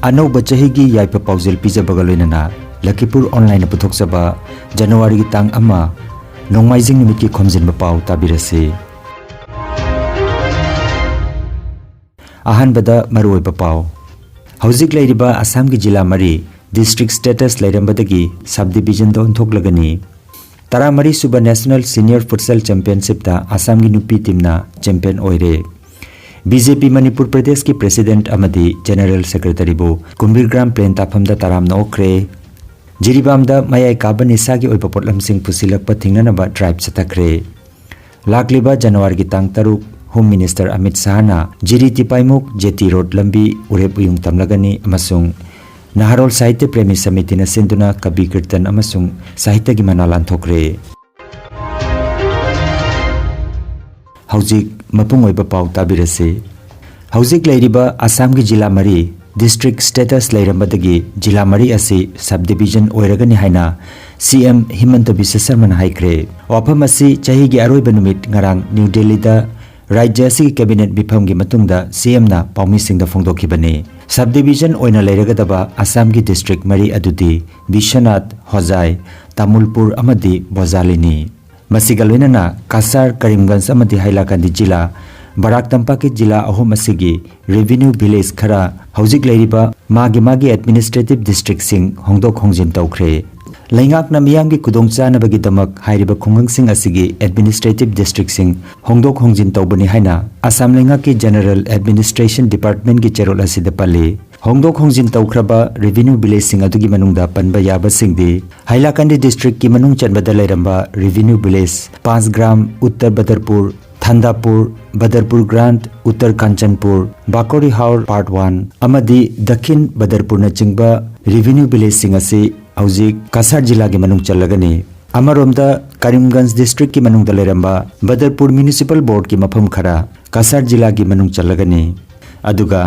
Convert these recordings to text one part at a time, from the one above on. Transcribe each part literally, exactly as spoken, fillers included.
ꯑꯅꯧꯕ ꯆꯍꯤꯒꯤ ꯌꯥꯏꯐ ꯄꯥꯎꯖꯦꯜ ꯄꯤꯖꯕꯒ ꯂꯣꯏꯅꯅ ꯂꯈꯤꯄꯨꯔ ꯑꯣꯟꯂꯥꯏꯟꯅ ꯄꯨꯊꯣꯛꯆꯕ ꯖꯅꯋꯥꯔꯤꯒꯤ ꯇꯥꯡ ꯑꯃ, ꯅꯣꯡꯃꯥꯏꯖꯤꯡ ꯅꯨꯃꯤꯠꯀꯤ ꯈꯣꯝꯖꯤꯟꯕ ꯄꯥꯎ ꯇꯥꯕꯤꯔꯁꯤ꯫ ꯑꯍꯥꯟꯕꯗ ꯃꯔꯨꯑꯣꯏꯕ ꯄꯥꯎ꯫ ꯍꯧꯖꯤꯛ ꯂꯩꯔꯤꯕ ꯑꯁꯥꯝꯒꯤ ꯖꯤꯂꯥ ꯃꯔꯤ district status ꯂꯩꯔꯝꯕꯗꯒꯤ sub divisionꯗ ꯑꯣꯟꯊꯣꯛꯂꯒꯅꯤ꯫ ꯇꯔꯥꯃꯔꯤ ꯁꯨꯕ National Senior Futsal Championshipꯇ ꯑꯁꯥꯝꯒꯤ ꯅꯨꯄꯤ teamꯅ champion ꯑꯣꯏꯔꯦ꯫ ꯕꯤ ꯖꯦ ꯄꯤ ꯃꯅꯤꯄꯨꯔ ꯄ꯭ꯔꯗꯦꯁꯀꯤ president ꯑꯃꯗꯤ general secretaryꯕꯨ ꯀꯨꯝꯕꯤꯔꯒ꯭ꯔꯥꯝ plane ꯇꯥꯐꯝꯗ ꯇꯔꯥꯝꯅ ꯑꯣꯛꯈ꯭ꯔꯦ꯫ ꯖꯤꯔꯤꯕꯥꯝꯗ ꯃꯌꯥꯏ ꯀꯥꯕ ꯅꯤꯁꯥꯒꯤ ꯑꯣꯏꯕ ꯄꯣꯠꯂꯝꯁꯤꯡ ꯄꯨꯁꯤꯜꯂꯛꯄ ꯊꯤꯡꯅꯅꯕ drive ꯆꯠꯊꯈ꯭ꯔꯦ꯫ ꯂꯥꯛꯂꯤꯕ ꯖꯅꯋꯥꯔꯤꯒꯤ ꯇꯥꯡ ꯇꯔꯨꯛ Home Minister ꯑꯃꯤꯠ ꯁꯍꯥꯅ ꯖꯤꯔꯤ ꯇꯤꯄꯥꯏꯃꯨꯛ ꯖꯦ ꯇꯤ ꯔꯣꯗ ꯂꯝꯕꯤ ꯎꯔꯦꯞ ꯎꯌꯨꯡ ꯇꯝꯂꯒꯅꯤ ꯑꯃꯁꯨꯡ ꯅꯍꯥꯔꯣꯜ ꯁꯥꯍꯤꯇ꯭ꯌ ꯄ꯭ꯔꯦꯃꯤ ꯁꯃꯤꯇꯤꯅ ꯁꯤꯟꯗꯨꯅ ꯀꯕꯤ ꯀꯤꯔꯇꯟ ꯑꯃꯁꯨꯡ ꯁꯥꯍꯤꯇ꯭ꯌꯒꯤ ꯃꯅꯥ ꯂꯥꯟꯊꯣꯛꯈ꯭ꯔꯦ꯫ ꯍꯧꯖꯤꯛ ꯃꯄꯨꯡ ꯑꯣꯏꯕ ꯄꯥꯎ ꯇꯥꯕꯤꯔꯁꯤ꯫ ꯍꯧꯖꯤꯛ ꯂꯩꯔꯤꯕ ꯑꯁꯥꯝꯒꯤ ꯖꯤꯂꯥ ꯃꯔꯤ district status ꯂꯩꯔꯝꯕꯗꯒꯤ ꯖꯤꯂꯥ ꯃꯔꯤ ꯑꯁꯤ sub division ꯑꯣꯏꯔꯒꯅꯤ ꯍꯥꯏꯅ ꯁꯤ ꯑꯦꯝ ꯍꯤꯃꯟꯇ ꯕꯤꯁ꯭ꯋ ꯁꯔꯃꯅ ꯍꯥꯏꯈ꯭ꯔꯦ꯫ ꯋꯥꯐꯝ ꯑꯁꯤ ꯆꯍꯤꯒꯤ ꯑꯔꯣꯏꯕ ꯅꯨꯃꯤꯠ ꯉꯔꯥꯡ ꯅ꯭ꯌꯨ ꯗꯦꯜꯂꯤꯗ ꯔꯥꯖ꯭ꯌ ꯑꯁꯤꯒꯤ cabinet ꯃꯤꯐꯝꯒꯤ ꯃꯇꯨꯡꯗ ꯁꯤ ꯑꯦꯝꯅ ꯄꯥꯎꯃꯤꯁꯤꯡꯗ ꯐꯣꯡꯗꯣꯛꯈꯤꯕꯅꯤ꯫ Sub division ꯑꯣꯏꯅ ꯂꯩꯔꯒꯗꯕ ꯑꯁꯥꯝꯒꯤ district ꯃꯔꯤ ꯑꯗꯨꯗꯤ ꯕꯤꯁ꯭ꯋꯅꯥꯊ, ꯍꯣꯖꯥꯏ, ꯇꯥꯃꯨꯜꯄꯨꯔ ꯑꯃꯗꯤ ꯕꯣꯖꯥꯂꯤꯅꯤ꯫ ꯃꯁꯤꯒ ꯂꯣꯏꯅꯅ ꯀꯁꯥꯔ, ꯀꯔꯤꯝꯒꯟꯖ ꯑꯃꯗꯤ ꯍꯥꯏꯂꯥꯀꯟꯗꯤ ꯖꯤꯂꯥ, ꯕꯔꯥꯛ ꯇꯝꯄꯥꯛꯀꯤ ꯖꯤꯂꯥ ꯑꯍꯨꯝ ꯑꯁꯤꯒꯤ revenue village ꯈꯔ ꯍꯧꯖꯤꯛ ꯂꯩꯔꯤꯕ ꯃꯥꯒꯤ ꯃꯥꯒꯤ administrative districtꯁꯤꯡ ꯍꯣꯡꯗꯣꯛ ꯍꯣꯡꯖꯤꯟ ꯇꯧꯈ꯭ꯔꯦ꯫ ꯂꯩꯉꯥꯛꯅ ꯃꯤꯌꯥꯝꯒꯤ ꯈꯨꯗꯣꯡꯆꯥꯅꯕꯒꯤꯗꯃꯛ ꯍꯥꯏꯔꯤꯕ ꯈꯨꯡꯒꯪꯁꯤꯡ ꯑꯁꯤꯒꯤ administrative districtꯁꯤꯡ ꯍꯣꯡꯗꯣꯛ ꯍꯣꯡꯖꯤꯟ ꯇꯧꯕꯅꯤ ꯍꯥꯏꯅ ꯑꯁꯥꯝ ꯂꯩꯉꯥꯛꯀꯤ General Administration Departmentꯀꯤ ꯆꯦꯔꯣꯜ ꯑꯁꯤꯗ ꯄꯜꯂꯤ꯫ ꯍꯣꯡꯗꯣꯛ ꯍꯣꯡꯖꯤꯟ ꯇꯧꯈ꯭ꯔꯕ revenue villageꯁꯤꯡ ꯑꯗꯨꯒꯤ ꯃꯅꯨꯡꯗ ꯄꯟꯕ ꯌꯥꯕꯁꯤꯡꯗꯤ ꯍꯥꯏꯂꯥꯀꯟꯗꯤ districtꯀꯤ ꯃꯅꯨꯡ ꯆꯟꯕꯗ ꯂꯩꯔꯝꯕ revenue village Panchgram, Uttar Badarpur, Thandapur, Badarpur grant, Uttar Kanchanpur, Bakorihaor part one ꯑꯃꯗꯤ ꯗꯈꯤꯟ ꯕꯗꯔꯄꯨꯔꯅꯆꯤꯡꯕ revenue villageꯁꯤꯡ ꯑꯁꯤ ꯍꯧꯖꯤꯛ ꯀꯁꯥꯔ ꯖꯤꯂꯥꯒꯤ ꯃꯅꯨꯡ ꯆꯜꯂꯒꯅꯤ꯫ ꯑꯃꯔꯣꯝꯗ ꯀꯔꯤꯝꯒꯟꯖ districtꯀꯤ ꯃꯅꯨꯡꯗ ꯂꯩꯔꯝꯕ ꯕꯗꯔꯄꯨꯔ Municipal Boardꯀꯤ ꯃꯐꯝ ꯈꯔ ꯀꯁꯥꯔ ꯖꯤꯂꯥꯒꯤ ꯃꯅꯨꯡ ꯆꯜꯂꯒꯅꯤ꯫ ꯑꯗꯨꯒ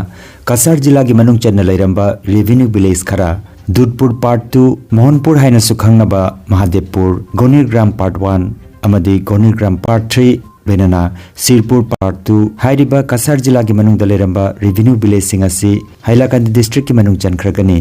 ꯀꯁꯥꯔ ꯖꯤꯂꯥꯒꯤ ꯃꯅꯨꯡ ꯆꯟꯅ ꯂꯩꯔꯝꯕ revenue village ꯈꯔ ꯗꯨꯙꯄꯨꯔ part two, ꯃꯣꯍꯟꯄꯨꯔ ꯍꯥꯏꯅꯁꯨ ꯈꯪꯅꯕ ꯃꯍꯥꯗꯦꯕꯄꯨꯔ, ꯒꯣꯅꯤꯔꯒ꯭ꯔꯥꯝ part one ꯑꯃꯗꯤ ꯒꯣꯅꯤꯔꯒ꯭ꯔꯥꯝ part three, ꯂꯣꯏꯅꯅ ꯁꯤꯔꯄꯨꯔ ꯄꯥꯔꯠ ꯇꯨ ꯍꯥꯏꯔꯤꯕ ꯀꯁꯥꯔ ꯖꯤꯂꯥꯒꯤ ꯃꯅꯨꯡꯗ ꯂꯩꯔꯝꯕ ꯔꯦꯚꯤꯅ꯭ꯌꯨ ꯚꯤꯂꯦꯖꯁꯤꯡ ꯑꯁꯤ ꯍꯥꯏꯂꯥꯀꯟꯗꯤ ꯗꯤꯁꯇ꯭ꯔꯤꯛꯀꯤ ꯃꯅꯨꯡ ꯆꯟꯈ꯭ꯔꯒꯅꯤ꯫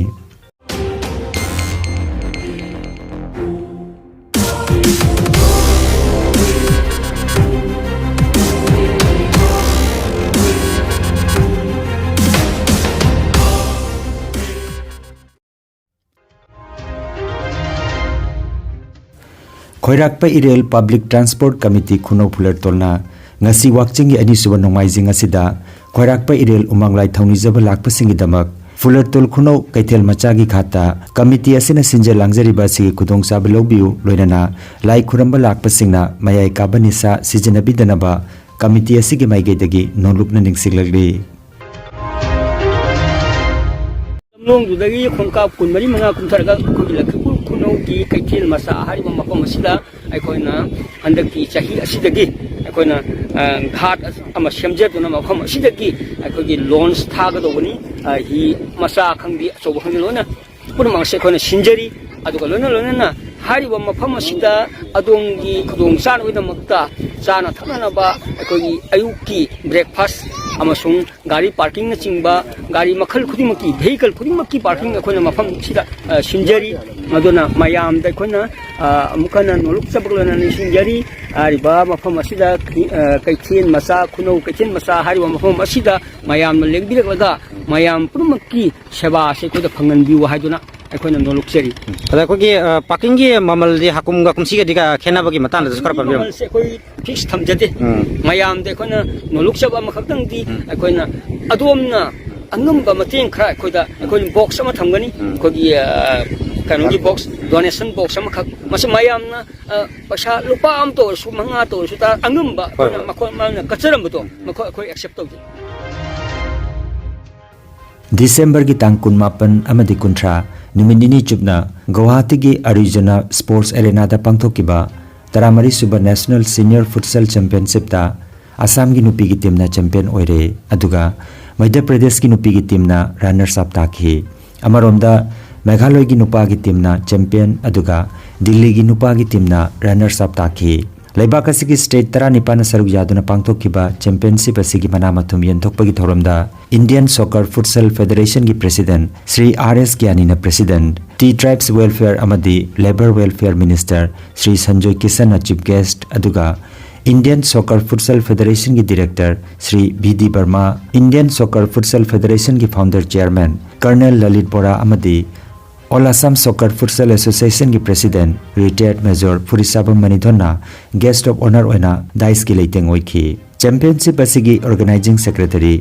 ꯈꯣꯏꯔꯥꯛꯄ ꯏꯔꯦꯜ ꯄꯕ꯭ꯂꯤꯛ ꯇ꯭ꯔꯥꯟꯁꯄꯣꯔꯠ ꯀꯃꯤꯇꯤ ꯈꯨꯅꯧ ꯐꯨꯂꯔꯇꯣꯜꯅ ꯉꯁꯤ ꯋꯥꯛꯆꯤꯡꯒꯤ ꯑꯅꯤꯁꯨꯕ ꯅꯣꯡꯃꯥꯏꯖꯤꯡ ꯑꯁꯤꯗ ꯈꯣꯏꯔꯥꯛꯄ ꯏꯔꯦꯜ ꯎꯃꯪ ꯂꯥꯏ ꯊꯧꯅꯤꯖꯕ ꯂꯥꯛꯄꯁꯤꯡꯒꯤꯗꯃꯛ ꯐꯨꯂꯔꯇꯣꯜ ꯈꯨꯅꯧ ꯀꯩꯊꯦꯜ ꯃꯆꯥꯒꯤ ꯈꯥꯠꯇ ꯀꯃꯤꯇꯤ ꯑꯁꯤꯅ ꯁꯤꯟꯖ ꯂꯥꯡꯖꯔꯤꯕ ꯑꯁꯤꯒꯤ ꯈꯨꯗꯣꯡꯆꯥꯕ ꯂꯧꯕꯤꯌꯨ, ꯂꯣꯏꯅꯅ ꯂꯥꯏ ꯈꯨꯔꯝꯕ ꯂꯥꯛꯄꯁꯤꯡꯅ ꯃꯌꯥꯏ ꯀꯥꯕ ꯅꯤꯁꯥ ꯁꯤꯖꯤꯟꯅꯕꯤꯗꯅꯕ ꯀꯃꯤꯇꯤ ꯑꯁꯤꯒꯤ ꯃꯥꯏꯀꯩꯗꯒꯤ ꯅꯣꯡꯂꯨꯛꯅ ꯅꯤꯡꯁꯤꯡꯂꯛꯂꯤ꯫ ꯂꯝꯂꯣꯡꯗꯨꯗꯒꯤ ꯈꯣꯡꯀꯥꯞ ꯀꯨꯟꯃꯔꯤ ꯃꯉꯥ ꯀꯨꯝꯊꯔꯒ ꯑꯩꯈꯣꯏꯒꯤ ꯂꯛꯈꯤꯄꯨꯔ ꯈꯨꯅꯧꯒꯤ ꯀꯩꯊꯦꯜ ꯃꯆꯥ ꯍꯥꯏꯔꯤꯕ ꯃꯐꯝ ꯑꯁꯤꯗ ꯑꯩꯈꯣꯏꯅ ꯍꯟꯗꯛꯀꯤ ꯆꯍꯤ ꯑꯁꯤꯗꯒꯤ ꯑꯩꯈꯣꯏꯅ, ꯑ, ꯘꯥꯠ ꯑꯃ ꯁꯦꯝꯖꯗꯨꯅ ꯃꯐꯝ ꯑꯁꯤꯗꯒꯤ ꯑꯩꯈꯣꯏꯒꯤ ꯂꯣꯟꯁ ꯊꯥꯒꯗꯧꯕꯅꯤ꯫ ꯑ, ꯍꯤ ꯃꯆꯥ ꯈꯪꯗꯦ, ꯑꯆꯧꯕ ꯈꯪꯗꯦ, ꯂꯣꯏꯅ ꯄꯨꯝꯅꯃꯛꯁꯦ ꯑꯩꯈꯣꯏꯅ ꯁꯤꯟꯖꯔꯤ꯫ ꯑꯗꯨꯒ ꯂꯣꯏꯅ ꯂꯣꯏꯅꯅ ꯍꯥꯏꯔꯤꯕ ꯃꯐꯝ ꯑꯁꯤꯗ ꯑꯗꯣꯝꯒꯤ ꯈꯨꯗꯣꯡ ꯆꯥꯅꯕꯒꯤꯗꯃꯛꯇ ꯆꯥꯅ ꯊꯛꯅꯅꯕ ꯑꯩꯈꯣꯏꯒꯤ ꯑꯌꯨꯛꯀꯤ ꯕ꯭ꯔꯦꯛꯐꯥꯁ ꯑꯃꯁꯨꯡ ꯒꯥꯔꯤ ꯄꯥꯔꯀꯤꯡꯅꯆꯤꯡꯕ, ꯒꯥꯔꯤ ꯃꯈꯜ ꯈꯨꯗꯤꯡꯃꯛꯀꯤ, ꯚꯦꯍꯤꯀꯜ ꯈꯨꯗꯤꯡꯃꯛꯀꯤ ꯄꯥꯔꯀꯤꯡ ꯑꯩꯈꯣꯏꯅ ꯃꯐꯝꯁꯤꯗ, ꯑ, ꯁꯤꯟꯖꯔꯤ꯫ ꯑꯗꯨꯅ ꯃꯌꯥꯝꯗ ꯑꯩꯈꯣꯏꯅ, ꯑ, ꯑꯃꯨꯛ ꯍꯟꯅ ꯅꯣꯂꯨꯛꯆꯕ ꯂꯣꯏꯅ ꯅꯤꯡꯁꯤꯡꯖꯔꯤ꯫ ꯍꯥꯏꯔꯤꯕ ꯃꯐꯝ ꯑꯁꯤꯗ ꯈꯤ-, ꯑ, ꯀꯩꯊꯦꯜ ꯃꯆꯥ, ꯈꯨꯅꯧ ꯀꯩꯊꯦꯜ ꯃꯆꯥ ꯍꯥꯏꯔꯤꯕ ꯃꯐꯝ ꯑꯁꯤꯗ ꯃꯌꯥꯝꯅ ꯂꯦꯡꯕꯤꯔꯛꯂꯒ ꯃꯌꯥꯝ ꯄꯨꯝꯅꯃꯛꯀꯤ ꯁꯦꯕꯥ ꯑꯁꯤ ꯑꯩꯈꯣꯏꯗ ꯐꯪꯍꯟꯕꯤꯌꯨ ꯍꯥꯏꯗꯨꯅ ꯑꯩꯈꯣꯏꯅ ꯅꯣꯂꯨꯛꯆꯔꯤ꯫ ꯑꯗ ꯑꯩꯈꯣꯏꯒꯤ, ꯑ, ꯄꯥꯔꯀꯤꯡꯒꯤ ꯃꯃꯜꯗꯤ ꯍꯥꯀꯨꯝꯒ ꯀꯨꯝꯁꯤꯒꯗꯤ ꯀ-, ꯈꯦꯠꯅꯕꯒꯤ ꯃꯇꯥꯡꯗꯁꯨ ꯈꯔ ꯄꯟꯕꯤꯌꯨ꯫ ꯃꯃꯜꯁꯦ ꯑꯩꯈꯣꯏ ꯐꯤꯛꯁ ꯊꯝꯖꯗꯦ꯫ ꯎꯝ꯫ ꯃꯌꯥꯝꯗ ꯑꯩꯈꯣꯏꯅ ꯅꯣꯂꯨꯛꯆꯕ ꯑꯃꯈꯛꯇꯪꯗꯤ ꯎꯝ꯫ ꯑꯩꯈꯣꯏꯅ ꯑꯗꯣꯝꯅ ꯑꯉꯝꯕ ꯃꯇꯦꯡ ꯈꯔ ꯑꯩꯈꯣꯏꯗ, ꯑꯩꯈꯣꯏꯅ ꯕꯣꯛꯁ ꯑꯃ ꯊꯝꯒꯅꯤ꯫ ꯎꯝ꯫ ꯑꯩꯈꯣꯏꯒꯤ, ꯑ, ꯀꯩꯅꯣꯒꯤ ꯕꯣꯛꯁ, ꯗꯣꯅꯦꯁꯟ ꯕꯣꯛꯁ ꯑꯃꯈꯛ꯫ ꯃꯁꯤ ꯃꯌꯥꯝꯅ, ꯑ, ꯄꯩꯁꯥ ꯂꯨꯄꯥ ꯑꯃꯇ ꯑꯣꯏꯔꯁꯨ, ꯃꯉꯥꯇ ꯑꯣꯏꯔꯁꯨ, ꯇꯔꯥ, ꯑꯉꯝꯕ ꯍꯣꯏ, ꯑꯩꯈꯣꯏꯅ ꯍꯣꯏ꯫ ꯃꯈꯣꯏ ꯃꯥꯅ ꯀꯠꯆꯔꯝꯕꯗꯣ ꯃꯈꯣꯏ ꯑꯩꯈꯣꯏ ꯑꯦꯛꯁꯦꯞ ꯇꯧꯖꯩ꯫ ꯗꯤꯁꯦꯝꯕꯔꯒꯤ ꯇꯥꯡ ꯀꯨꯟꯃꯥꯄꯟ ꯑꯃꯗꯤ ꯀꯨꯟꯊ꯭ꯔꯥ, ꯅꯨꯃꯤꯠ ꯅꯤꯅꯤ ꯆꯨꯞꯅ ꯒꯧꯍꯥꯇꯤꯒꯤ ꯑꯔꯤꯖꯅꯥ ꯁ꯭ꯄꯣꯔꯠꯁ ꯑꯦꯔꯦꯅꯥꯗ ꯄꯥꯡꯊꯣꯛꯈꯤꯕ ꯇꯔꯥꯃꯔꯤꯁꯨꯕ ꯅꯦꯁꯅꯦꯜ ꯁꯤꯅꯤꯌꯔ ꯐꯨꯠꯁꯦꯜ ꯆꯦꯝꯄꯤꯌꯟꯁꯤꯞꯇ ꯑꯁꯥꯝꯒꯤ ꯅꯨꯄꯤꯒꯤ ꯇꯤꯝꯅ ꯆꯦꯝꯄꯤꯌꯟ ꯑꯣꯏꯔꯦ, ꯑꯗꯨꯒ ꯃꯙ꯭ꯌ ꯄ꯭ꯔꯗꯦꯁꯀꯤ ꯅꯨꯄꯤꯒꯤ ꯇꯤꯝꯅ ꯔꯅꯔꯁ ꯑꯞ ꯇꯥꯈꯤ꯫ ꯑꯃꯔꯣꯝꯗ ꯃꯦꯘꯥꯂꯣꯏꯒꯤ ꯅꯨꯄꯥꯒꯤ ꯇꯤꯝꯅ ꯆꯦꯝꯄꯤꯌꯟ, ꯑꯗꯨꯒ ꯗꯤꯜꯂꯤꯒꯤ ꯅꯨꯄꯥꯒꯤ ꯇꯤꯝꯅ ꯔꯅꯔꯁ ꯑꯞ ꯇꯥꯈꯤ꯫ ꯂꯩꯕꯥꯛ ꯑꯁꯤꯒꯤ state ꯇꯔꯥꯅꯤꯄꯥꯟꯅ ꯁꯔꯨꯛ ꯌꯥꯗꯨꯅ ꯄꯥꯡꯊꯣꯛꯈꯤꯕ championship ꯑꯁꯤꯒꯤ ꯃꯅꯥ ꯃꯊꯨꯝ ꯌꯦꯟꯊꯣꯛꯄꯒꯤ ꯊꯧꯔꯝꯗ Indian Soccer Futsal Federation ꯒꯤ President ꯁ꯭ꯔꯤ ꯑꯥꯔ ꯑꯦꯁ ꯒ꯭ꯌꯥꯅꯤꯅ President, T Tribes Welfare ꯑꯃꯗꯤ Labour Welfare Minister Shri Sanjoy ꯀꯤꯁꯟꯅ Chief Guest, ꯑꯗꯨꯒ Indian Soccer Futsal Federation ꯒꯤ Director Shri V D Barma, Indian Soccer Futsal Federation ꯒꯤ Founder Chairman Colonel Lalit Bora ꯑꯃꯗꯤ All Assam Soccer Futsal Association ꯒꯤ President Retired Major ꯐꯨꯔꯤꯁꯥꯕꯝ ꯃꯅꯤꯊꯣꯟꯅ Guest of Honour ꯑꯣꯏꯅ dais ꯀꯤ ꯂꯩꯇꯦꯡ ꯑꯣꯏꯈꯤ꯫ Championship ꯑꯁꯤꯒꯤ Organising Secretary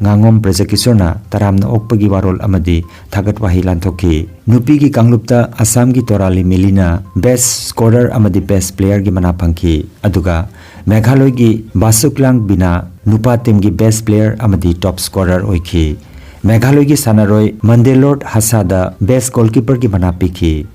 ꯉꯥꯉꯣꯝ ꯕ꯭ꯔꯖꯀꯤꯁꯣꯔꯅ ꯇꯔꯥꯝꯅ ꯑꯣꯛꯄꯒꯤ ꯋꯥꯔꯣꯜ ꯑꯃꯗꯤ ꯊꯥꯒꯠ ꯋꯥꯍꯩ ꯂꯥꯟꯊꯣꯛꯈꯤ꯫ ꯅꯨꯄꯤꯒꯤ ꯀꯥꯡꯂꯨꯞꯇ ꯑꯁꯥꯝꯒꯤ ꯇꯣꯔꯥꯂꯤ ꯃꯤꯂꯤꯅ Best Scorer ꯑꯃꯗꯤ Best Player ꯒꯤ ꯃꯅꯥ ꯐꯪꯈꯤ, ꯑꯗꯨꯒ ꯃꯦꯘꯥꯂꯣꯏꯒꯤ ꯕꯥꯁꯨꯛꯂꯥꯡ ꯕꯤꯅꯥ ꯅꯨꯄꯥ team ꯒꯤ Best Player ꯑꯃꯗꯤ Top Scorer ꯑꯣꯏꯈꯤ꯫ ꯃꯦꯘꯥꯂꯣꯏꯒꯤ ꯁꯥꯟꯅꯔꯣꯏ ꯃꯟꯗꯦꯂꯣꯔꯗ ꯍꯁꯥꯗ Best Goalkeeper ꯒꯤ ꯃꯅꯥ ꯄꯤꯈꯤ꯫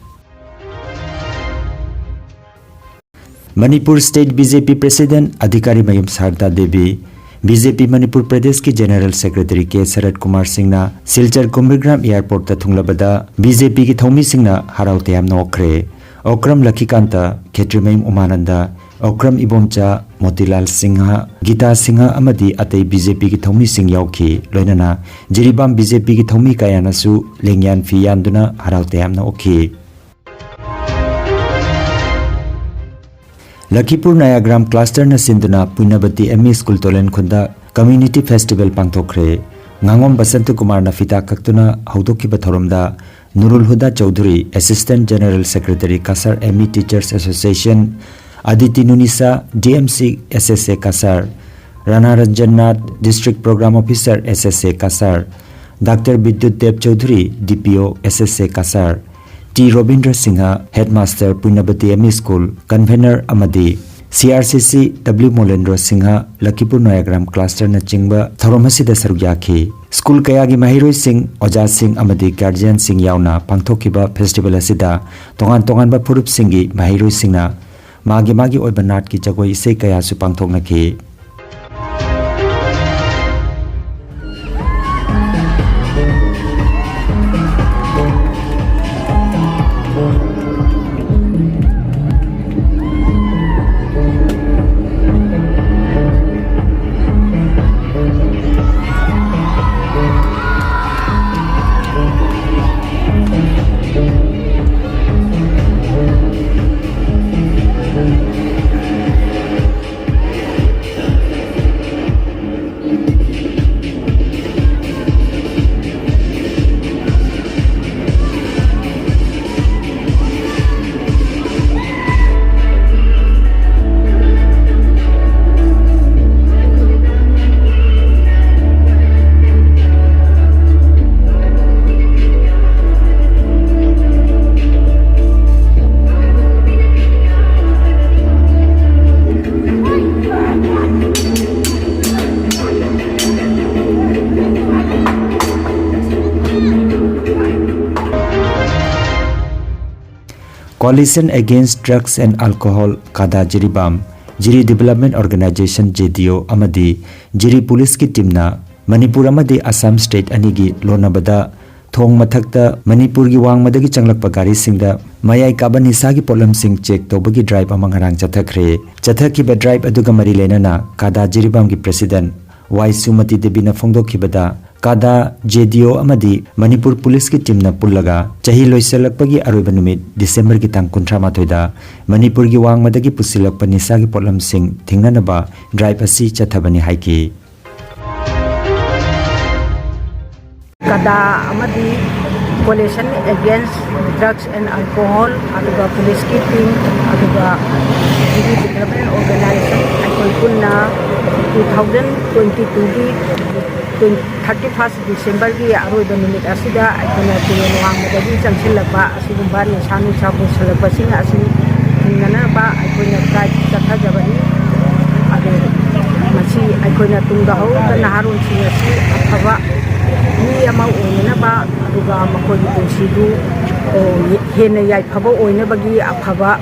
ꯃꯅꯤꯄꯨꯔ State ꯕꯤ ꯖꯦ ꯄꯤ President ꯑꯙꯤꯀꯥꯔꯤ ꯃꯌꯨꯝ ꯁꯥꯔꯗꯥ ꯗꯦꯕꯤ, ꯕꯤ ꯖꯦ ꯄꯤ ꯃꯅꯤꯄꯨꯔ ꯄ꯭ꯔꯗꯦꯁꯀꯤ General Secretary ꯀꯦ ꯁꯔꯠ ꯀꯨꯃꯥꯔ ꯁꯤꯡꯅ ꯁꯤꯜꯆꯔ ꯀꯨꯝꯕꯤꯒ꯭ꯔꯥꯝ Airport ꯇ ꯊꯨꯡꯂꯕꯗ ꯕꯤ ꯖꯦ ꯄꯤ ꯒꯤ ꯊꯧꯃꯤꯁꯤꯡꯅ ꯍꯔꯥꯎ ꯇꯌꯥꯝꯅ ꯑꯣꯛꯈ꯭ꯔꯦ꯫ ꯑꯣꯀ꯭ꯔꯝ ꯂꯈꯤꯀꯥꯟꯇ, ꯈꯦꯇ꯭ꯔꯤꯃꯌꯨꯝ ꯎꯃꯥꯅꯟꯗ, ꯑꯣꯀ꯭ꯔꯝ ꯏꯕꯣꯝꯆꯥ, ꯃꯣꯇꯤꯂꯥꯜ ꯁꯤꯡꯍ, ꯒꯤꯇꯥ ꯁꯤꯡꯍ ꯑꯃꯗꯤ ꯑꯇꯩ ꯕꯤ ꯖꯦ ꯄꯤ ꯒꯤ ꯊꯧꯃꯤꯁꯤꯡ ꯌꯥꯎꯈꯤ꯫ ꯂꯣꯏꯅꯅ ꯖꯤꯔꯤꯕꯥꯝ ꯕꯤ ꯖꯦ ꯄꯤ ꯒꯤ ꯊꯧꯃꯤ ꯀꯌꯥꯅꯁꯨ ꯂꯦꯡꯌꯥꯟ ꯐꯤ ꯌꯥꯟꯗꯨꯅ ꯍꯔꯥꯎ ꯇꯌꯥꯝꯅ ꯑꯣꯛꯈꯤ꯫ ꯂꯈꯤꯄꯨꯔ ꯅꯌꯥꯒ꯭ꯔꯥꯝ Cluster ꯅ ꯁꯤꯟꯗꯨꯅ ꯄꯨꯏꯅꯕꯇꯤ ꯑꯦꯝ ꯏ ꯁ꯭ꯀꯨꯜ ꯇꯣꯂꯦꯟꯈꯨꯟꯗ Community Festival ꯄꯥꯡꯊꯣꯛꯈ꯭ꯔꯦ꯫ ꯉꯥꯉꯣꯝ ꯕꯁꯟꯇ ꯀꯨꯃꯥꯔꯅ ꯐꯤꯗꯥ ꯀꯛꯇꯨꯅ ꯍꯧꯗꯣꯛꯈꯤꯕ ꯊꯧꯔꯝꯗ Nurul Huda Chowdhury, Assistant General Secretary Cachar M E Teachers Association, Aditi Nunisa, D M C S S A Cachar, Rana Ranjan Nath, District Program Officer S S A Cachar, doctor Bidyut Deb Chowdhury, D P O S S A Cachar, T Robindra Singha, Headmaster Puinabati M E school, Convener ꯑꯃꯗꯤ C R C ꯁꯤ W ꯃꯣꯂꯦꯟꯗ꯭ꯔꯣ Singh, ꯂꯈꯤꯄꯨꯔ ꯅꯌꯥꯒ꯭ꯔꯥꯝ Cluster ꯅꯆꯤꯡꯕ ꯊꯧꯔꯝ ꯑꯁꯤꯗ ꯁꯔꯨꯛ ꯌꯥꯈꯤ꯫ School ꯀꯌꯥꯒꯤ ꯃꯍꯩꯔꯣꯏꯁꯤꯡ, ꯑꯣꯖꯥꯁꯤꯡ ꯑꯃꯗꯤ guardian ꯁꯤꯡ ꯌꯥꯎꯅ ꯄꯥꯡꯊꯣꯛꯈꯤꯕ festival ꯑꯁꯤꯗ ꯇꯣꯉꯥꯟ ꯇꯣꯉꯥꯟꯕ ꯐꯨꯔꯨꯞꯁꯤꯡꯒꯤ ꯃꯍꯩꯔꯣꯏꯁꯤꯡꯅ ꯃꯥꯒꯤ ꯃꯥꯒꯤ ꯑꯣꯏꯕ ꯅꯥꯠꯀꯤ ꯖꯒꯣꯏ ꯏꯁꯩ ꯀꯌꯥꯁꯨ ꯄꯥꯡꯊꯣꯛꯅꯈꯤ꯫ Coalition Against Drugs and Alcohol, ꯀꯥꯗꯥ Jiribam, Jiri Development Organization, J D O, ꯑꯃꯗꯤ ꯖꯤꯔꯤ ꯄꯨꯂꯤꯁꯀꯤ ꯇꯤꯝꯅ ꯃꯅꯤꯄꯨꯔ ꯑꯃꯗꯤ ꯑꯁꯥꯝ ꯁ꯭ꯇꯦꯠ ꯑꯅꯤꯒꯤ ꯂꯣꯟꯅꯕꯗ ꯊꯣꯡ ꯃꯊꯛꯇ ꯃꯅꯤꯄꯨꯔꯒꯤ ꯋꯥꯡꯃꯗꯒꯤ ꯆꯪꯂꯛꯄ ꯒꯥꯔꯤꯁꯤꯡꯗ ꯃꯌꯥꯏ ꯀꯥꯕ ꯅꯤꯁꯥꯒꯤ ꯄꯣꯠꯂꯝꯁꯤꯡ ꯆꯦꯛ ꯇꯧꯕꯒꯤ ꯗ꯭ꯔꯥꯏꯚ ꯑꯃ ꯉꯔꯥꯡ ꯆꯠꯊꯈ꯭ꯔꯦ꯫ ꯆꯠꯊꯈꯤꯕ ꯗ꯭ꯔꯥꯏꯚ ꯑꯗꯨꯒ ꯃꯔꯤ ꯂꯩꯅꯅ ꯀꯥꯗꯥ ꯖꯤꯔꯤꯕꯥꯝꯒꯤ ꯄ꯭ꯔꯦꯁꯤꯗꯦꯟꯠ ꯋꯥꯏ ꯁꯨꯃꯇꯤ ꯗꯦꯕꯤꯅ ꯐꯣꯡꯗꯣꯛꯈꯤꯕꯗ, ꯀꯥꯗꯥ, ꯖꯦ ꯗꯤ ꯑꯣ ꯑꯃꯗꯤ ꯃꯅꯤꯄꯨꯔ ꯄꯨꯂꯤꯁꯀꯤ ꯇꯤꯝꯅ ꯄꯨꯜꯂꯒ ꯆꯍꯤ ꯂꯣꯏꯁꯤꯜꯂꯛꯄꯒꯤ ꯑꯔꯣꯏꯕ ꯅꯨꯃꯤꯠ ꯗꯤꯁꯦꯝꯕꯔꯒꯤ ꯇꯥꯡ ꯀꯨꯟꯊ꯭ꯔꯥ ꯃꯥꯊꯣꯏꯗ ꯃꯅꯤꯄꯨꯔꯒꯤ ꯋꯥꯡꯃꯗꯒꯤ ꯄꯨꯁꯤꯜꯂꯛꯄ ꯅꯤꯁꯥꯒꯤ ꯄꯣꯠꯂꯝꯁꯤꯡ ꯊꯤꯡꯅꯅꯕ ꯗ꯭ꯔꯥꯏꯚ ꯑꯁꯤ ꯆꯠꯊꯕꯅꯤ ꯍꯥꯏꯈꯤ꯫ ꯀꯗꯥ ꯑꯃꯗꯤ Coalition Against Drugs and Alcohol, ꯑꯗꯨꯒ ꯄꯨꯂꯤꯁꯀꯤ ꯇꯤꯝ, ꯑꯗꯨꯒ ꯖꯤꯔꯤ Development Organization, ꯑꯩꯈꯣꯏ ꯄꯨꯟꯅ ꯇꯨ ꯊꯥꯎꯖꯟ ꯇ꯭ꯋꯦꯟꯇꯤ ꯇꯨꯒꯤ ꯇ꯭ꯋꯦꯟꯇꯤ, ꯊꯥꯔꯇꯤ ꯐꯥꯔꯁ ꯗꯤꯁꯦꯝꯕꯔꯒꯤ ꯑꯔꯣꯏꯕ ꯅꯨꯃꯤꯠ ꯑꯁꯤꯗ ꯑꯩꯈꯣꯏꯅ ꯇꯨꯔꯦꯜ ꯋꯥꯡꯃꯗꯒꯤ ꯆꯪꯁꯤꯜꯂꯛꯄ ꯑꯁꯤꯒꯨꯝꯕ ꯅꯤꯁꯥ ꯅꯨꯡꯁꯥ ꯄꯨꯁꯤꯜꯂꯛꯄꯁꯤꯡ ꯑꯁꯤ ꯊꯤꯡꯅꯅꯕ ꯑꯩꯈꯣꯏꯅ ꯗ꯭ꯔꯥꯏꯚ ꯆꯠꯊꯖꯕꯅꯤ꯫ ꯑꯗꯨ ꯃꯁꯤ ꯑꯩꯈꯣꯏꯅ ꯇꯨꯡꯗ ꯍꯧꯔꯛꯄ ꯅꯍꯥꯔꯣꯜꯁꯤꯡ ꯑꯁꯤ ꯑꯐꯕ ꯃꯤ ꯑꯃ ꯑꯣꯏꯅꯅꯕ, ꯑꯗꯨꯒ ꯃꯈꯣꯏꯒꯤ ꯄꯨꯟꯁꯤꯗꯨ, ꯑꯣ, ꯍꯦꯟꯅ ꯌꯥꯏꯐꯕ ꯑꯣꯏꯅꯕꯒꯤ, ꯑꯐꯕ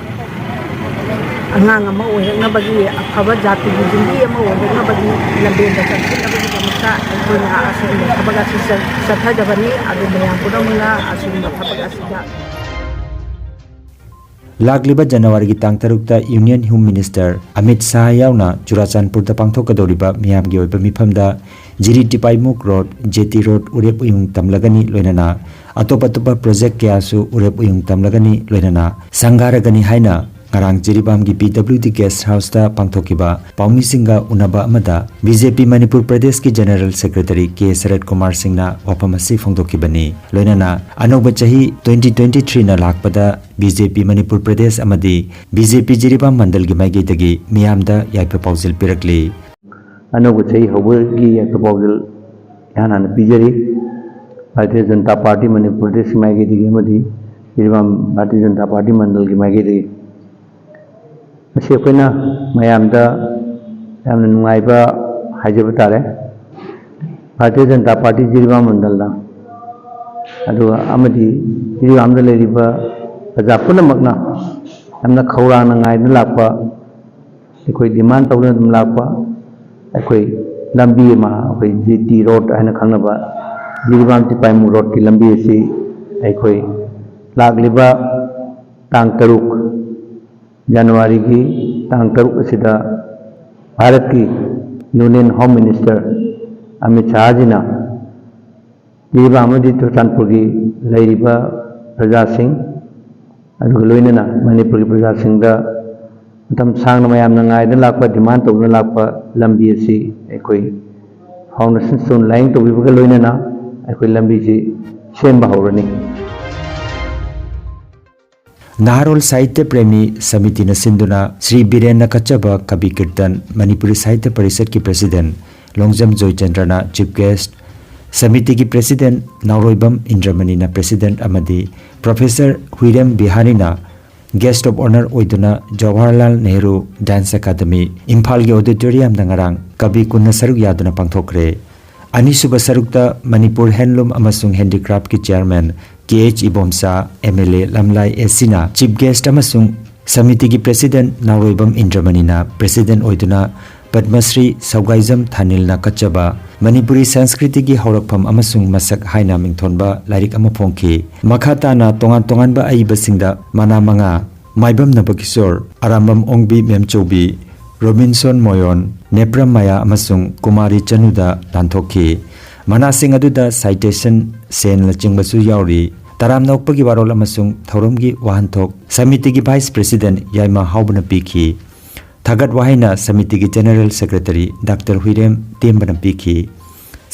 ꯑꯉꯥꯡ ꯑꯃ ꯑꯣꯏꯔꯛꯅꯕꯒꯤ, ꯑꯐꯕ ꯖꯥꯇꯤꯒꯤ ꯌꯨꯝꯕꯤ ꯑꯃ ꯑꯣꯏꯔꯛꯅꯕꯒꯤ ꯂꯝꯕꯦꯟꯗ ꯆꯪꯁꯤꯟꯅꯕꯒꯤꯗꯃꯛꯇ ꯑꯩꯈꯣꯏꯅ ꯑꯁꯤꯒꯨꯝꯕ ꯊꯕꯛ ꯑꯁꯤ ꯆꯠ-, ꯆꯠꯊꯖꯕꯅꯤ꯫ ꯑꯗꯨ ꯃꯌꯥꯝ ꯄꯨꯝꯅꯃꯛꯅ ꯑꯁꯤꯒꯨꯝꯕ ꯊꯕꯛ ꯑꯁꯤꯗ ꯂꯥꯛꯂꯤꯕ ꯖꯅꯋꯥꯔꯤꯒꯤ ꯇꯥꯡ ꯇꯔꯨꯛꯇ Union Home Minister Amit Shah ꯌꯥꯎꯅ ꯆꯨꯔꯥꯆꯥꯟꯄꯨꯔꯗ ꯄꯥꯡꯊꯣꯛꯀꯗꯧꯔꯤꯕ ꯃꯤꯌꯥꯝꯒꯤ ꯑꯣꯏꯕ ꯃꯤꯐꯝꯗ ꯖꯤꯔꯤ ꯇꯤꯄꯥꯏꯃꯨꯛ ꯔꯣꯗ, ꯖꯦ ꯇꯤ ꯔꯣꯗ, ꯎꯔꯦꯞ ꯎꯌꯨꯡ ꯇꯝꯂꯒꯅꯤ, ꯂꯣꯏꯅꯅ ꯑꯇꯣꯞ ꯑꯇꯣꯞꯄ ꯄ꯭ꯔꯣꯖꯦꯛ ꯀꯌꯥꯁꯨ ꯎꯔꯦꯞ ꯎꯌꯨꯡ ꯇꯝꯂꯒꯅꯤ, ꯂꯣꯏꯅꯅ ꯁꯪꯒꯥꯔꯒꯅꯤ ꯍꯥꯏꯅ ꯉꯔꯥꯡ ꯖꯤꯔꯤꯕꯥꯝꯒꯤ ꯄꯤ ꯗꯕ꯭ꯂꯤꯎ ꯗꯤ ꯒꯦꯁ ꯍꯥꯎꯁꯇ ꯄꯥꯡꯊꯣꯛꯈꯤꯕ ꯄꯥꯎꯃꯤꯁꯤꯡꯒ ꯎꯅꯕ ꯑꯃꯗ ꯕꯤ ꯖꯦ ꯄꯤ ꯃꯅꯤꯄꯨꯔ ꯄ꯭ꯔꯗꯦꯁꯀꯤ ꯖꯦꯅꯔꯦꯜ ꯁꯦꯀ꯭ꯔꯦꯇꯔꯤ ꯀꯦ ꯁꯔꯠ ꯀꯨꯃꯥꯔ ꯁꯤꯡꯅ ꯋꯥꯐꯝ ꯑꯁꯤ ꯐꯣꯡꯗꯣꯛꯈꯤꯕꯅꯤ꯫ ꯂꯣꯏꯅꯅ ꯑꯅꯧꯕ ꯆꯍꯤ ꯇ꯭ꯋꯦꯟꯇꯤ ꯇ꯭ꯋꯦꯟꯇꯤ ꯊ꯭ꯔꯤꯅ ꯂꯥꯛꯄꯗ ꯕꯤ ꯖꯦ ꯄꯤ ꯃꯅꯤꯄꯨꯔ ꯄ꯭ꯔꯗꯦꯁ ꯑꯃꯗꯤ ꯕꯤ ꯖꯦ ꯄꯤ ꯖꯤꯔꯤꯕꯥꯝ ꯃꯟꯗꯜꯒꯤ ꯃꯥꯏꯀꯩꯗꯒꯤ ꯃꯤꯌꯥꯝꯗ ꯌꯥꯏꯐ ꯄꯥꯎꯖꯦꯜ ꯄꯤꯔꯛꯂꯤ꯫ ꯑꯅꯧꯕ ꯆꯍꯤ ꯍꯧꯕꯒꯤ ꯌꯥꯏꯐ ꯄꯥꯎꯖꯦꯜ ꯏꯍꯥꯟ ꯍꯥꯟꯅ ꯄꯤꯖꯔꯤ꯫ ꯚꯥꯔꯇꯤꯌ ꯖꯅꯇꯥ ꯄꯥꯔꯇꯤ ꯃꯅꯤꯄꯨꯔ ꯄ꯭ꯔꯗꯦꯁꯀꯤ ꯃꯥꯏꯀꯩꯗꯒꯤ ꯑꯃꯗꯤ ꯖꯤꯔꯤꯕꯥꯝ ꯚꯥꯔꯇꯤꯌ ꯖꯅꯇꯥ ꯄꯥꯔꯇꯤ ꯃꯟꯗꯜꯒꯤ ꯃꯥꯏꯀꯩꯗꯒꯤ꯫ ꯃꯁꯤ ꯑꯩꯈꯣꯏꯅ ꯃꯌꯥꯝꯗ ꯌꯥꯝꯅ ꯅꯨꯡꯉꯥꯏꯕ ꯍꯥꯏꯖꯕ ꯇꯥꯔꯦ꯫ ꯚꯥꯔꯇꯤꯌ ꯖꯅꯇꯥ ꯄꯥꯔꯇꯤ ꯖꯤꯔꯤꯕꯥꯝ ꯃꯟꯗꯜꯗ, ꯑꯗꯨꯒ ꯑꯃꯗꯤ ꯖꯤꯔꯤꯕꯥꯝꯗ ꯂꯩꯔꯤꯕ ꯄ꯭ꯔꯖꯥ ꯄꯨꯝꯅꯃꯛꯅ ꯌꯥꯝꯅ ꯈꯧꯔꯥꯡꯅ ꯉꯥꯏꯗꯨꯅ ꯂꯥꯛꯄ, ꯑꯩꯈꯣꯏ ꯗꯤꯃꯥꯟ ꯇꯧꯗꯨꯅ ꯑꯗꯨꯝ ꯂꯥꯛꯄ ꯑꯩꯈꯣꯏ ꯂꯝꯕꯤ ꯑꯃ, ꯑꯩꯈꯣꯏ ꯖꯤ ꯇꯤ ꯔꯣꯗ ꯍꯥꯏꯅ ꯈꯪꯅꯕ ꯖꯤꯔꯤꯕꯥꯝ ꯇꯤꯄꯥꯏꯃꯨ ꯔꯣꯗꯀꯤ ꯂꯝꯕꯤ ꯑꯁꯤ ꯑꯩꯈꯣꯏ ꯂꯥꯛꯂꯤꯕ ꯇꯥꯡ ꯇꯔꯨꯛ ꯖꯅꯋꯥꯔꯤꯒꯤ ꯇꯥꯡ ꯇꯔꯨꯛ ꯑꯁꯤꯗ ꯚꯥꯔꯠꯀꯤ ꯌꯨꯅꯤꯌꯟ ꯍꯣꯝ ꯃꯤꯅꯤꯁꯇꯔ ꯑꯃꯤꯠ ꯁꯥꯍꯖꯤꯅ ꯖꯤꯔꯤꯕꯥꯝ ꯑꯃꯗꯤ ꯆꯨꯔꯆꯥꯟꯄꯨꯔꯒꯤ ꯂꯩꯔꯤꯕ ꯄ꯭ꯔꯖꯥꯁꯤꯡ, ꯑꯗꯨꯒ ꯂꯣꯏꯅꯅ ꯃꯅꯤꯄꯨꯔꯒꯤ ꯄ꯭ꯔꯖꯥꯁꯤꯡꯗ ꯃꯇꯝ ꯁꯥꯡꯅ ꯃꯌꯥꯝꯅ ꯉꯥꯏꯗꯨꯅ ꯂꯥꯛꯄ, ꯗꯤꯃꯥꯟ ꯇꯧꯗꯨꯅ ꯂꯥꯛꯄ ꯂꯝꯕꯤ ꯑꯁꯤ ꯑꯩꯈꯣꯏ foundation stone laying ꯇꯧꯕꯤꯕꯒ ꯂꯣꯏꯅꯅ ꯑꯩꯈꯣꯏ ꯂꯝꯕꯤꯁꯤ ꯁꯦꯝꯕ ꯍꯧꯔꯅꯤ꯫ ꯅꯍꯥꯔꯣꯜ ꯁꯥꯍꯤꯇ꯭ꯌ ꯄ꯭ꯔꯦꯃꯤ ꯁꯃꯤꯇꯤꯅ ꯁꯤꯟꯗꯨꯅ ꯁ꯭ꯔꯤ ꯕꯤꯔꯦꯟꯅ ꯀꯠꯆꯕ ꯀꯕꯤ ꯀꯤꯔꯇꯟ, ꯃꯅꯤꯄꯨꯔꯤ ꯁꯥꯍꯤꯇ꯭ꯌ ꯄꯔꯤꯁꯠꯀꯤ ꯄ꯭ꯔꯦꯁꯤꯗꯦꯟꯠ ꯂꯣꯡꯖꯝ ꯖꯣꯏꯆꯟꯗ꯭ꯔꯅ ꯆꯤꯐ ꯒꯦꯁ꯭ꯠ, ꯁꯃꯤꯇꯤꯒꯤ ꯄ꯭ꯔꯦꯁꯤꯗꯦꯟꯠ ꯅꯥꯎꯔꯣꯏꯕꯝ ꯏꯟꯗ꯭ꯔꯃꯅꯤꯅ ꯄ꯭ꯔꯦꯁꯤꯗꯦꯟꯠ ꯑꯃꯗꯤ ꯄ꯭ꯔꯣꯐꯦꯁꯔ ꯍꯨꯏꯔꯦꯝ ꯕꯤꯍꯥꯔꯤꯅ ꯒꯦꯁ꯭ꯠ ꯑꯣꯐ ꯑꯣꯅꯔ ꯑꯣꯏꯗꯨꯅ ꯖꯋꯥꯍꯔꯂꯥꯜ ꯅꯦꯍꯔꯨ ꯗꯥꯟꯁ ꯑꯦꯀꯥꯗꯃꯤ ꯏꯝꯐꯥꯜꯒꯤ ꯑꯣꯗꯤꯇꯣꯔꯤꯌꯝꯗ ꯉꯔꯥꯡ ꯀꯕꯤ ꯀꯨꯟꯅ ꯁꯔꯨꯛ ꯌꯥꯗꯨꯅ ꯄꯥꯡꯊꯣꯛꯈ꯭ꯔꯦ꯫ ꯑꯅꯤꯁꯨꯕ ꯁꯔꯨꯛꯇ ꯃꯅꯤꯄꯨꯔ ꯍꯦꯟꯂꯨꯝ ꯑꯃꯁꯨꯡ ꯍꯦꯟꯗꯤꯀ꯭ꯔꯥꯐꯀꯤ chairman K H Ibomcha, M L A Lamlai S ꯁꯤꯅ ꯆꯤꯐ ꯒꯦꯁ꯭ꯠ ꯑꯃꯁꯨꯡ ꯁꯃꯤꯇꯤꯒꯤ ꯄ꯭ꯔꯦꯁꯤꯗꯦꯟꯠ ꯅꯥꯎꯔꯣꯏꯕꯝ ꯏꯟꯗ꯭ꯔꯃꯅꯤꯅ ꯄ꯭ꯔꯦꯁꯤꯗꯦꯟꯠ ꯑꯣꯏꯗꯨꯅ ꯄꯗꯃꯁ꯭ꯔꯤ ꯁꯧꯒꯥꯏꯖꯝ ꯊꯥꯅꯤꯜꯅ ꯀꯠꯆꯕ ꯃꯅꯤꯄꯨꯔꯤ ꯁꯪꯁꯀ꯭ꯔꯤꯇꯤꯒꯤ ꯍꯧꯔꯛꯐꯝ ꯑꯃꯁꯨꯡ ꯃꯁꯛ ꯍꯥꯏꯅ ꯃꯤꯡꯊꯣꯟꯕ ꯂꯥꯏꯔꯤꯛ ꯑꯃ ꯐꯣꯡꯈꯤ꯫ ꯃꯈꯥ ꯇꯥꯅ ꯇꯣꯉꯥꯟ ꯇꯣꯉꯥꯟꯕ ꯑꯏꯕꯁꯤꯡꯗ ꯃꯅꯥ ꯃꯉꯥ, ꯃꯥꯏꯕꯝ ꯅꯕꯀꯤꯁꯣꯔ, ꯑꯔꯥꯝꯕꯝ ꯑꯣꯡꯕꯤ ꯃꯦꯝꯆꯧꯕꯤ, ꯔꯣꯕꯤꯟꯁꯣꯟ ꯃꯣꯌꯣꯟ, ꯅꯦꯄ꯭ꯔꯝ ꯃꯌꯥ ꯑꯃꯁꯨꯡ ꯀꯨꯃꯥꯔꯤ ꯆꯅꯨꯗ ꯂꯥꯟꯊꯣꯛꯈꯤ꯫ ꯃꯅꯥꯁꯤꯡ ꯑꯗꯨꯗ ꯁꯥꯏꯇꯦꯁꯟ, ꯁꯦꯟꯅꯆꯤꯡꯕꯁꯨ ꯌꯥꯎꯔꯤ꯫ ꯇꯔꯥꯝꯅ ꯑꯣꯛꯄꯒꯤ ꯋꯥꯔꯣꯜ ꯑꯃꯁꯨꯡ ꯊꯧꯔꯝꯒꯤ ꯋꯥꯍꯟꯊꯣꯛ ꯁꯃꯤꯇꯤꯒꯤ ꯚꯥꯏꯁ ꯄ꯭ꯔꯦꯁꯤꯗꯦꯟꯠ ꯌꯥꯏꯃ ꯍꯥꯎꯕꯅ ꯄꯤꯈꯤ꯫ ꯊꯥꯒꯠ ꯋꯥꯍꯩꯅ ꯁꯃꯤꯇꯤꯒꯤ ꯖꯦꯅꯔꯦꯜ ꯁꯦꯀ꯭ꯔꯦꯇꯔꯤ ꯗꯥꯛꯇꯔ ꯍꯨꯏꯔꯦꯝ ꯇꯦꯝꯕꯅ ꯄꯤꯈꯤ꯫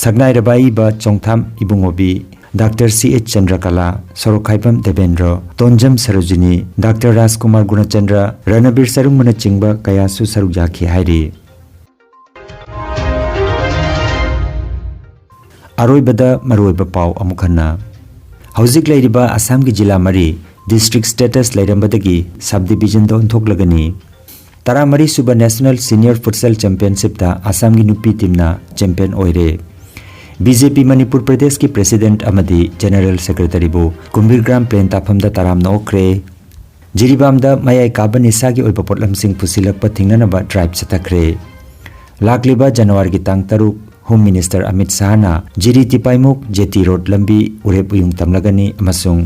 ꯁꯛꯅꯥꯏꯔꯕ ꯑꯏꯕ ꯆꯣꯡꯊꯥꯝ ꯏꯕꯨꯡꯉꯣꯕꯤ, ꯗꯥꯛꯇꯔ ꯁꯤ ꯑꯦꯆ ꯆꯟꯗ꯭ꯔꯀꯂꯥ, ꯁꯣꯔꯣꯛꯈꯥꯏꯕꯝ ꯗꯦꯕꯦꯟꯗ꯭ꯔꯣ, ꯇꯣꯟꯖꯝ ꯁꯔꯣꯖꯤꯅꯤ, ꯗꯥꯛꯇꯔ ꯔꯥꯖꯀꯨꯃꯥꯔ ꯒꯨꯅꯆꯟꯗ꯭ꯔ, ꯔꯅꯕꯤꯔ ꯁꯔꯨꯡꯕꯅꯆꯤꯡꯕ ꯀꯌꯥꯁꯨ ꯁꯔꯨꯛ ꯌꯥꯈꯤ ꯍꯥꯏꯔꯤ꯫ ꯑꯔꯣꯏꯕꯗ ꯃꯔꯨꯑꯣꯏꯕ ꯄꯥꯎ ꯑꯃꯨꯛ ꯍꯟꯅ꯫ ꯍꯧꯖꯤꯛ ꯂꯩꯔꯤꯕ ꯑꯁꯥꯝꯒꯤ ꯖꯤꯂꯥ ꯃꯔꯤ district status ꯂꯩꯔꯝꯕꯗꯒꯤ sub divisionꯗ ꯑꯣꯟꯊꯣꯛꯂꯒꯅꯤ꯫ ꯇꯔꯥꯃꯔꯤ ꯁꯨꯕ National Senior Futsal Championshipꯇ ꯑꯁꯥꯝꯒꯤ ꯅꯨꯄꯤ teamꯅ champion ꯑꯣꯏꯔꯦ꯫ ꯕꯤ ꯖꯦ ꯄꯤ ꯃꯅꯤꯄꯨꯔ ꯄ꯭ꯔꯗꯦꯁꯀꯤ ꯄ꯭ꯔꯦꯁꯤꯗꯦꯟꯠ ꯑꯃꯗꯤ ꯖꯦꯅꯔꯦꯜ ꯁꯦꯀ꯭ꯔꯦꯇꯔꯤꯕꯨ ꯀꯨꯝꯕꯤꯔ ꯒ꯭ꯔꯥꯝ ꯄ꯭ꯂꯦꯟ ꯇꯥꯐꯝꯗ ꯇꯔꯥꯝꯅ ꯑꯣꯛꯈ꯭ꯔꯦ꯫ ꯖꯤꯔꯤꯕꯥꯝꯗ ꯃꯌꯥꯏ ꯀꯥꯕ ꯅꯤꯁꯥꯒꯤ ꯑꯣꯏꯕ ꯄꯣꯠꯂꯝꯁꯤꯡ ꯄꯨꯁꯤꯜꯂꯛꯄ ꯊꯤꯡꯅꯅꯕ ꯗ꯭ꯔꯥꯏꯚ ꯆꯠꯊꯈ꯭ꯔꯦ꯫ ꯂꯥꯛꯂꯤꯕ ꯖꯅꯋꯥꯔꯤꯒꯤ ꯇꯥꯡ ꯇꯔꯨꯛ ꯍꯣꯝ ꯃꯤꯅꯤꯁꯇꯔ ꯑꯃꯤꯠ ꯁꯥꯍꯅ ꯖꯤꯔꯤ ꯇꯤꯄꯥꯏꯃꯨꯛ ꯖꯦꯇꯤ ꯔꯣꯗ ꯂꯝꯕꯤ ꯎꯔꯦꯞ ꯎꯌꯨꯡ ꯇꯝꯂꯒꯅꯤ ꯑꯃꯁꯨꯡ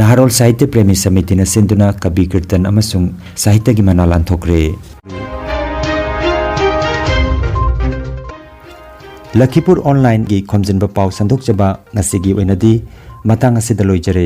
ꯅꯍꯥꯔꯣꯜ ꯁꯥꯍꯤꯇ꯭ꯌ ꯄ꯭ꯔꯦꯃꯤ ꯁꯃꯤꯇꯤꯅ ꯁꯤꯟꯗꯨꯅ ꯀꯕꯤ ꯀꯤꯔꯇꯟ ꯑꯃꯁꯨꯡ ꯁꯥꯍꯤꯇ꯭ꯌꯒꯤ ꯃꯅꯥ ꯂꯥꯟꯊꯣꯛꯈ꯭ꯔꯦ꯫ ꯂꯈꯤꯄꯨꯔ ꯑꯣꯟꯂꯥꯏꯟꯒꯤ ꯈꯣꯝꯖꯤꯟꯕ ꯄꯥꯎ ꯁꯟꯗꯣꯛꯆꯕ ꯉꯁꯤꯒꯤ ꯑꯣꯏꯅꯗꯤ ꯃꯇꯥꯡ ꯑꯁꯤꯗ ꯂꯣꯏꯖꯔꯦ꯫